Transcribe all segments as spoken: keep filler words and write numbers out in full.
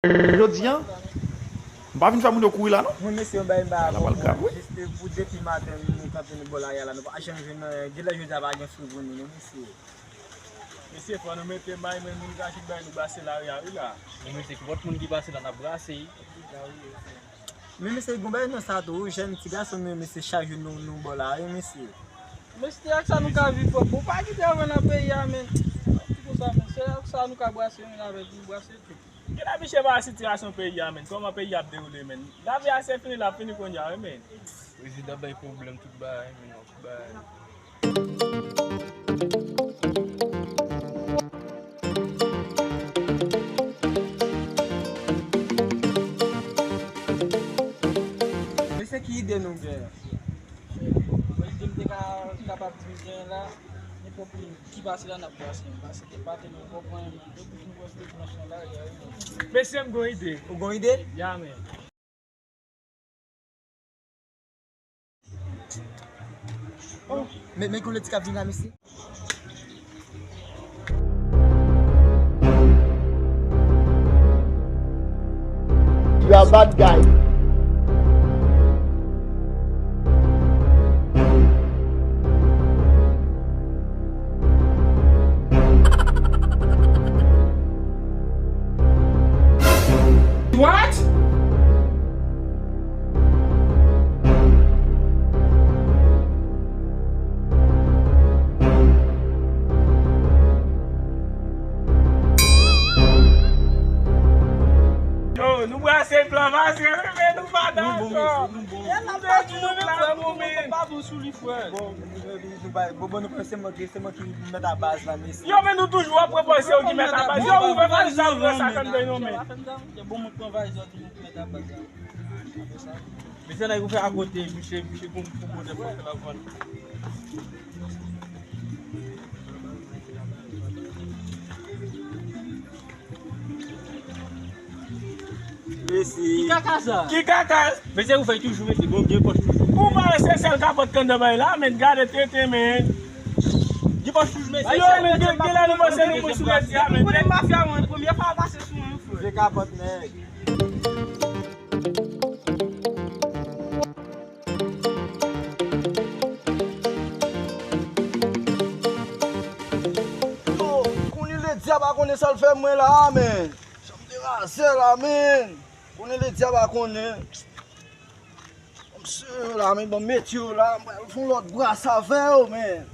Jodi a, m pa vin fè moun yo kouri la, non. Mwen, mesye, yon bagay m pa konprann. Jis pou depi maten, nou kanpe nan bò lari a la, nou pa janm jwenn anyen. Genlè jodi a pa gen fri pou nou, non, mesye. Mesye, fò nou mete may, men moun ka chit bay nou brase lari a, wi, la. Men mesye, nenpòt moun ki pase la, n ap brase, wi. Men mesye, gon bagay nan sa tou, wi, jèn ti gason nou, mesye, chak jou nou, nou bò lari, mesye. Men se ak sa nou ka viv, frè. Bon, pa kite avè nan peyi a, men. Ti konsa, men. Se ak sa nou ka brase, men avèk nou brase tou. Gen la misye pa sitiyasyon peyi a, men. Kòman peyi a ap dewoule, men. Lavi a se fini, l ap fini kounye a, wi, men. Prezidan bay pwoblèm tout bagay, men, tout bagay. Men se ki ide nou gen? Bon, ide m te ka kapab di m gen la, nenpòt moun ki pase la, n ap brase. Pase te pate nou konprann, men depi nou wè se te blanch nan lari a, wi. Mesye, m gon ide. Ou gon ide? Ya, men. Oh, men, men koulè ti k ap vin la, mesye. You are bad guy. What? Yo, nou brase plan pase, men nou pa dakò. Nou bon, mesye, nou bon. Nou te di nou plan bon, men. Bon, bon, bon, nou pran se mwen ki, se mwen ki mèt a baz la, mesye. Yo, men nou toujou ap pran se yo ki mèt a baz. Yo, ouvè valiz la, ouvè sa kann de yo, men. Bon, mwen pran valiz la, toujou ki mèt a baz la. Mesye, nèg ou fè akote, misye, misye gon, gon pwoblèm pou fè lavann. Mesye. Ki kaka sa? Ki kaka? Mesye, ou fè toujou, mesye, gon gen pòch toujou. Ou pa wè se sèl kapòt k anndan bay la, men gade tenten, men. Gen pòch toujou, mesye. Yo, men gen, gen lè nou panse nou mwen sou lèt ya, men. Ou konnen mafya, mwen, premye fwa pase sou mwen, frè. Vye kapòt, nèg. Yo, konnen ledyab a konnen sa l fè mwen la, men. Janm deraze la, men. Konnen ledyab a konnen. Bon, mesye la, men, bon, mete yo la, mwen fè yon lòt bras avè yo, men.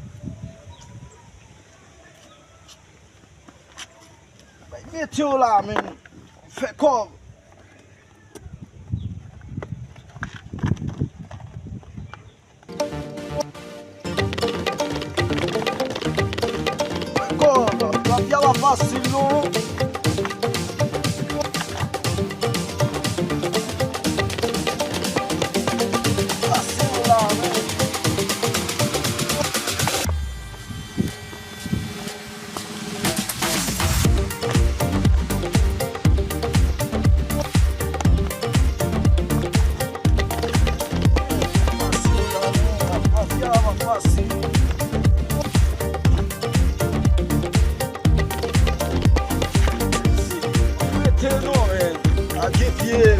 Bay mete yo la, men. Fè kòb. Fè kòb. Lavi a pa fasil, non. Fasil la, men. Rete non, men. Lage pye.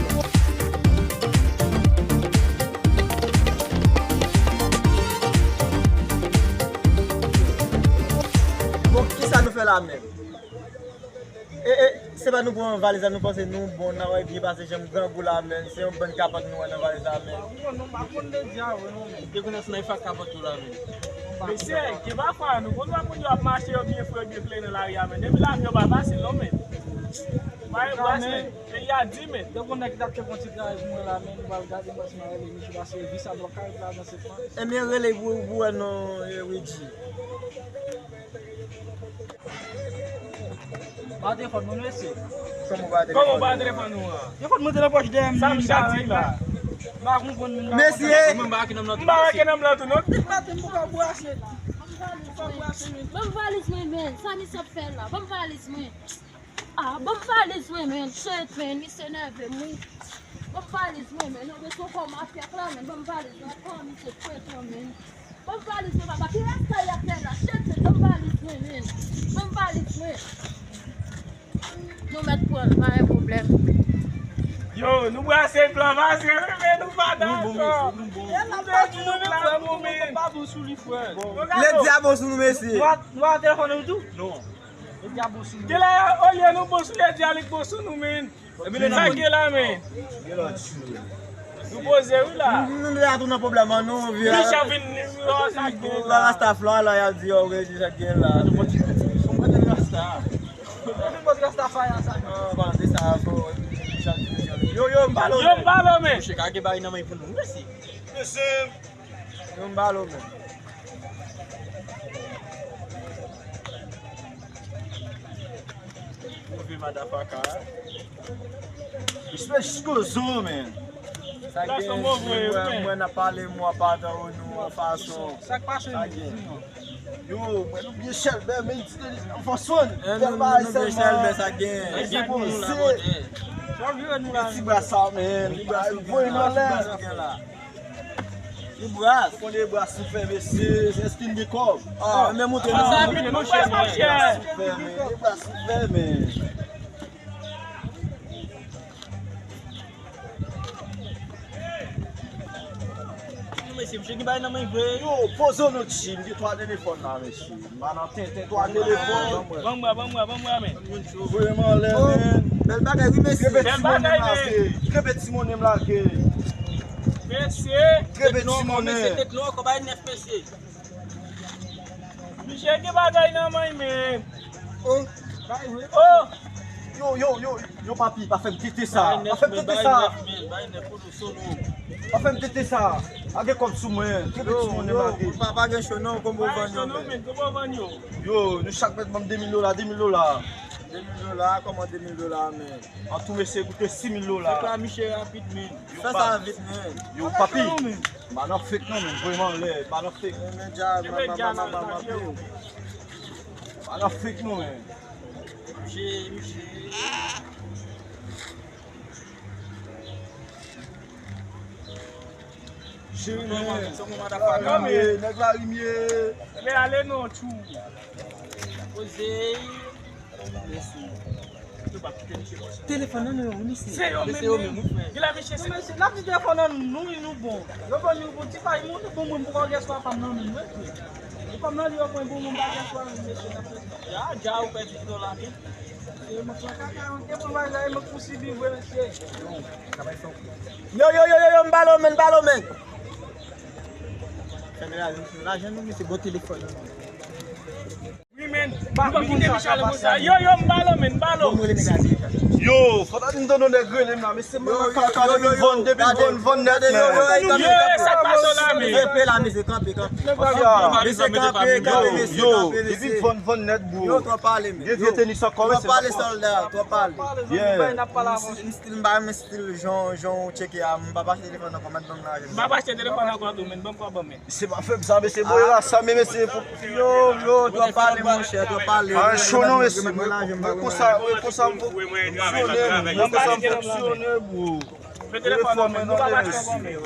Bon, kisa nou fè la menm? E, e, se pa nou pran valiz la, nou panse nou bon, n ap byen pase janm grangou la menm. Se yon bann kapòt nou wè nan valiz la menm. Bon, nou pa konn de dyav, non, menm. Te konn nan fak kapòt ou la menm. Mesye, gen pafwa, nou konn wè moun yo ap mache, yo byen fre, byen klere nan lari a, men depi lavi yo pa fasil, non, men. Pa gen bras, men. Peyi a di, men. Donk, yon nèg ki t ap chèf yon ti travay pou mwen la, men, nou pral gade, mwen, si mwen rele misye, paske vi sa blòk kay la, nan se pran. Ebyen, rele pou, pou wè non, e, Reggie. Pa telefòn mwen, mesye. Kòman w pa telefòn? Kòman w pa telefòn ou an? Telefòn mwen te nan pòch dèyè m. Sa misye ap di la? M pa konprann, men. Mesye! Mwen m pa wè ke nonm lan tou, mesye. M pa wè ke nonm lan tou, non. Depi maten m poko bwase. M poko bwase, men. Ban m valiz mwen, men. Sa misye ap fè la? Ban m valiz mwen. Ah, ban m valiz mwen, men. Shit, men. Misye nève m, wi. Ban m valiz mwen, men. Non, men se yon kò mafya k la, men. Ban m valiz mwen. Kò misye fèt lan, men. Ban m valiz mwen, papa. Ki rasta y ap fè la? Shit, men. Ban m valiz mwen, men. Ban m valiz mwen. Nou mèt pran l, pa gen pwoblèm. Yo, nou brase plan, pase, men nou pa dakò. Nou bon, mesye, nou bon. Nou pa bon, men. Lady a bon sou nou, mesye. Nou a, nou a telefone nou tou? Non. Lady a bon sou nou. Gen la, olye nou bon sou Lady a, li bon sou nou, men. Sa gen la, men. Nou poze wi la. Nou deja tou nan pwoblèm an nou, vye. Michel vin, oh, sa gen la. Rasta Flora la, y ap di, oh, Regi, sa gen la. Nou pote rasta. Nou pote rasta faya sa. Non, pa de sa, fò. Yo, yo, m pale. Yo, m pale, men. Mouche ka gen bagay nan men pou nou, mèsi. Yo, m pale, men. Move madafaka. Respè jis kozo, men. Sa gen, mwen, mwen, n ap pale, mwen pa tann nou an fason. Sa k pase, men? Yo, mwen nou byen chèlbè, men ti de anfan sonn. Bèl bagay sèlman. Chèlbè sa gen. Ti bras sa, men. Voye nou anlè. Li bras. Ou konnen bras nou fè, mesye, èske n gen kòb? Ah, men montre non. Bras nou fè, men, bras nou fè, men. Mesye, misye gen bagay nan men vre. Yo, poze w non, ti, m gen twa telefòn la, mesye. M pa nan tenten, twa telefòn. Ban m bra, ban m bra, ban m bra, men. Voye m anlè, men. Bèl bagay, wi, mesye. Bèl bagay, men. Kenbe ti monnen m lage. Mesye. Kenbe ti monnen. Mesye, tèt nwa, kòb a nèf, mesye. Misye gen bagay nan men, men. Oh. Oh. Yo, yo, yo, yo, papi, pa fè m tete sa. Pa fè m tete sa. Pa fè m tete sa. A gen kòb sou mwen. Kenbe ti monnen lage. Pa, pa gen cho non, kòman w vann yo, men? Yo, nou chak mèt ban m de mil dola, de mil dola. De mil dola, kòman de mil dola, men? An tou, mesye, koute sis mil dola. Fè sa vit, men. Yo, papi. M pa nan fake non, men. Voye m anlè, m pa nan fake. Men, men, dja, m pa nan fake non, men. Misye, misye. Cheri, men. Nèg la rimye. Men ale non, tchou. Poze. Telefòn nan nou, mesye. Se yo menm, wi, frè. Gen la, mesye, se mesye, n ap di telefòn nan nou, nou bon. Yo ban nou bon ti pay, moun bon, mwen poko gen swa pa m nan men mwen. Ou pa m nan li, yo pran bon, mwen pa gen swa, mesye, n ap fè. Ya, dja, ou pèdi dola, men. E mwen fè kaka, yon te bon bagay, mwen pou sibi vre, mesye. Yo, yo, yo, yo, yo, m balo, men, m balo, men. Fè de la, lajan nou, mesye, bon telefòn. Wi, men, nou pa kite Michel konsa. Yo, yo, m balo, men, m balo. Yo, fò ta di m tande nèg rele m la, mesye, mwen kaka depi vann, depi vann, vann nèt, men. Yo, sa k pase la, men? Kanpe la, mesye, kanpe, kanpe. Mesye, kanpe, kanpe, mesye, yo, kanpe, depi mesye. Vann, vann nèt, bro. Yo, twò pale, men. Gen vye tenis ankò, mesye. Twò pale, sòlda, twò pale. Yeah. M stil, m pa renmen stil jan, jan w tcheke a, m p ap achte telefòn ankò, mèt ban m lajan. M p ap achte telefòn ankò tou, men, ban m kòb, men. Se pa fè m sa, mesye, voye la sa, men, mesye, pou... Yo, yo, twò pale, monchè, twò pale. Pa cho non, mesye, mwen konsa, mwen konsa m fonksyone, mwen konsa m fonksyone, bro. Telefòn mwen, nou pa pase kòb, men.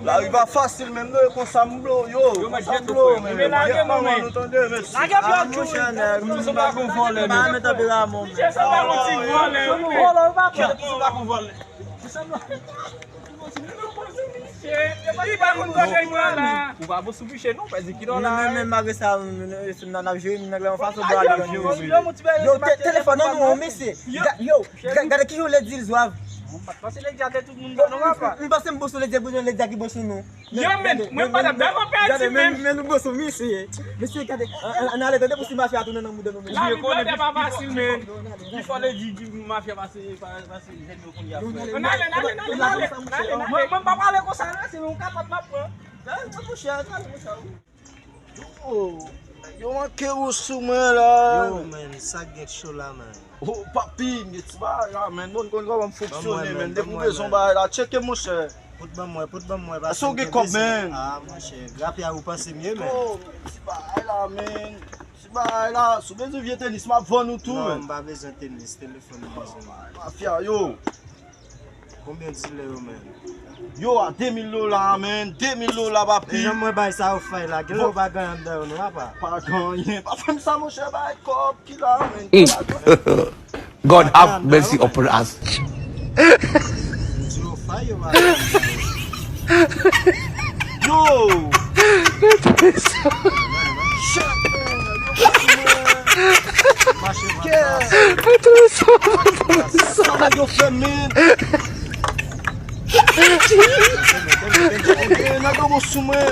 Lari pa fasil menm, non, e konsa m blo, yo, konsa m blo, men. Lage non, men. Nou tande, mesye. Lage pye w, monchè, nèg. Misye se pa yon vòlè, men. Misye se pa yon ti vòlè, wi, men. Vòlè, wi, papa. Misye se pa yon vòlè. Ou pa bon sou Miche non, pa di ki non la. Men, men, men, malgre sa, m, m, m, n ap jere nèg la yon fason, bra l. Yo, te-, telefòn nan nou, mesye. Yo, gade kijan w lè di l zwav. M panse Ledya te tout moun bon non, papa. M panse m bon sou Ledya, pou Ledya ki bon sou nou. Yo, men, mwen pa t ap dakò pèdi, men. Men nou bon sou misye. Mesye, gade, ann ale, tande pou si mafya tounen nan mouda nou, men. Lavi blòdè pa fasil, men. Ki fò le di, di mafya pase, pa-, pase jèn yo kounye a, frè. Ann ale, ann ale, ann ale, ann ale, ann ale. Mwen, mwen pa pale konsa, non, se yon kapòt m ap pran. Ann ale, monchè, ann ale konsa, wi. Yo, yo manke ou sou mwen la. Yo, men, sa k gen cho la, men. Oh, papi, m gen ti bagay la, men. Bon, konn kòman m fonksyone, men. Depi w bezwen bagay la, tcheke, monchè. Pote ban mwen, pote ban mwen. Èske w gen kòb, men? Ah, monchè, grapya ou panse m ye, men. Oh, ti bagay la, men. Ti bagay la, si w bezwen vye tenis, m ap vann ou tou, men. Non, m pa bezwen tenis, telefòn m bezwen. Mafya, yo. Konbyen dilè yo, men? Yo, a de mil dola, men. De mil dola, papi. Jan mwen bay sa yo fay la. Gen lè yo pa gen anndan yo, non, apa. Pa gen anyen. Pa fè m sa, monchè, bay kòb ki la, men. God have mercy upon us. Di yo fay yo pa. Yo! Shit, man. Yo, yo, yo. Mache. Sa nèg yo fè, men. Nèg yo bon sou mwen.